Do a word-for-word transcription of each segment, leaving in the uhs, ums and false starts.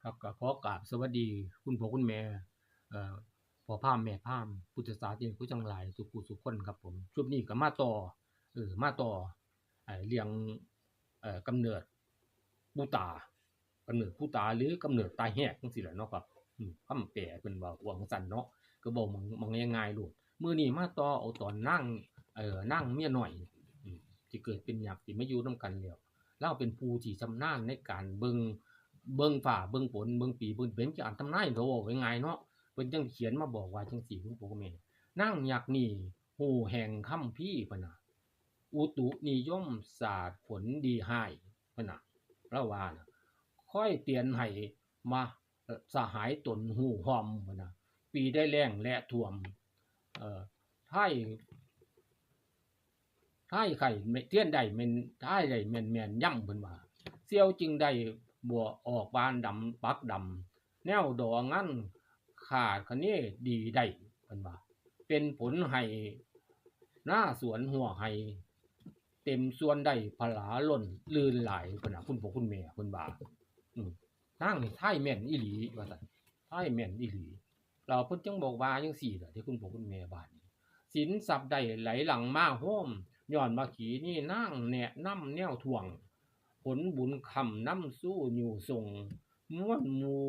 ครับ ก็ขอกราบสวัสดีคุณพ่อคุณแม่ เอ่อ พ่อพราหมณ์แม่พราหมณ์ พุทธศาสนิกผู้ทั้งหลายทุกผู้ทุกคนครับผม ชุดนี้ก็มาต่อ เออ มาต่อ ไอ้เรื่อง เอ่อ กำเนิดปูตา กำเนิดปูตา หรือกำเนิดตาแหกจังซี้แหละเนาะครับ อืม คำแปลเพิ่นเว้าว่าจั่งซั้นเนาะ ก็เว้าหม่อง หม่องง่ายๆโลด มื้อนี้มาต่อเอาตอนนาง เอ่อ นางเมียน้อย อืม ที่เกิดเป็นยักษ์ที่มาอยู่นำกันแล้ว ลาวเป็นผู้ที่ชำนาญในการเบิ่ง เบิ่งฟ้าเบิ่งฝน เบิ่งปีเบิ่งเดือน จั่งทำนาย ก็เว้าง่ายๆเนาะ เพิ่นจั่งเขียนมาบอกว่าจั่งซี้ คุณพ่อคุณแม่ นางยักษ์นี่ฮู้แห่งคัมภีร์ เพิ่นน่ะ อุตุนิยมศาสตร์ฝนดีฮ้าย เพิ่นน่ะ ลาวว่าน่ะ คอยเตือนให้มา เอ่อ สหายตนฮู้พร้อม เพิ่นน่ะ ปีได้แล้งและท่วม เอ่อ ทาย ทายไข่เทียนได้แม่น ทายได้แม่นๆ ย่ำ เพิ่นว่า เสี่ยวจึงได้บัวออกบานดำปักดำ แนวดองันขาดคะเนดีได้ เพิ่นว่า เป็นผลให้นาสวนหัวไฮ่ เต็มส่วนได้ผลาล้นลื่นหลาย เพิ่นน่ะ คุณพ่อคุณแม่ เพิ่นว่า อืม นางนี่ทายแม่นอีหลี ว่าซั่น ทายแม่นอีหลี แล้วเพิ่นจั่งบอกว่าจั่งซี้ล่ะ ที่คุณพ่อคุณแม่ บาดนี้ สินทรัพย์ได้ไหลหลั่งมาโฮม ย้อนว่าขีนี้นางแนะนำแนวท่วง ผลบุญค้ำนำสู่อยู่ส่ง มวลหมู่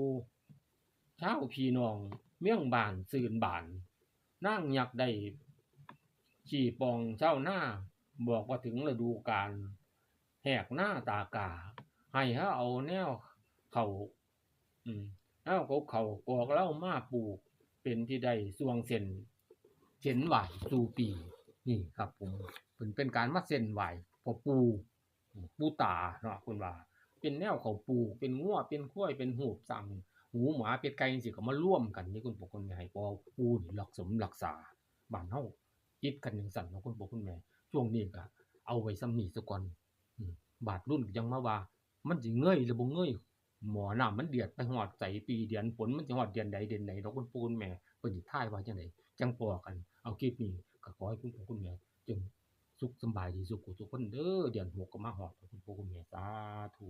ชาวพี่น้องเมืองบ้านซื่นบาน นางยักษ์ได้ขี้ปองชาวนา บอกว่าถึงฤดูกาลแหกนาตากา ให้เฮาเอาแนวเข้า อืม เอาเข้า เข้ากอกเหล้ามาปลูก เป็นที่ได้ส่วงเส้น เส้นไหว้สู่ปี นี่ครับผม เพิ่นเป็นการมาเส้นไหว้พ่อปู่ อืม ปู่ตาเนาะ เพิ่นว่า เป็นแนวเข้าปลูก เป็นงัว เป็นควาย เป็นฮูบสัง หมูหมา เป็ดไก่จั่งซี้ ก็มารวมกันนี่ คุณพ่อคุณแม่ ให้พ่อปู่นี่รักสมรักษา บ้านเฮาคิดกันจั่งซั้นเนาะ คุณพ่อคุณแม่ ช่วงนี้ก็เอาไว้ส่ำนี้ซะก่อน อืม บาดรุ่นก็ยังมาว่า มันสิเงยหรือบ่เงย หม้อน้ำมันเดือดไปฮอดใส ปีเดือนฝนมันสิฮอดเดือนใดเดือนใดดอก คุณพ่อคุณแม่ เพิ่นสิทายว่าจั่งใด จั่งปอกัน เอาคลิปนี้ก็ขอให้คุณพ่อคุณแม่ จงสุขสำบายดีสุขทุกคนเด้อ เดือนหกก็มาฮอด คุณพ่อคุณแม่ สาธุ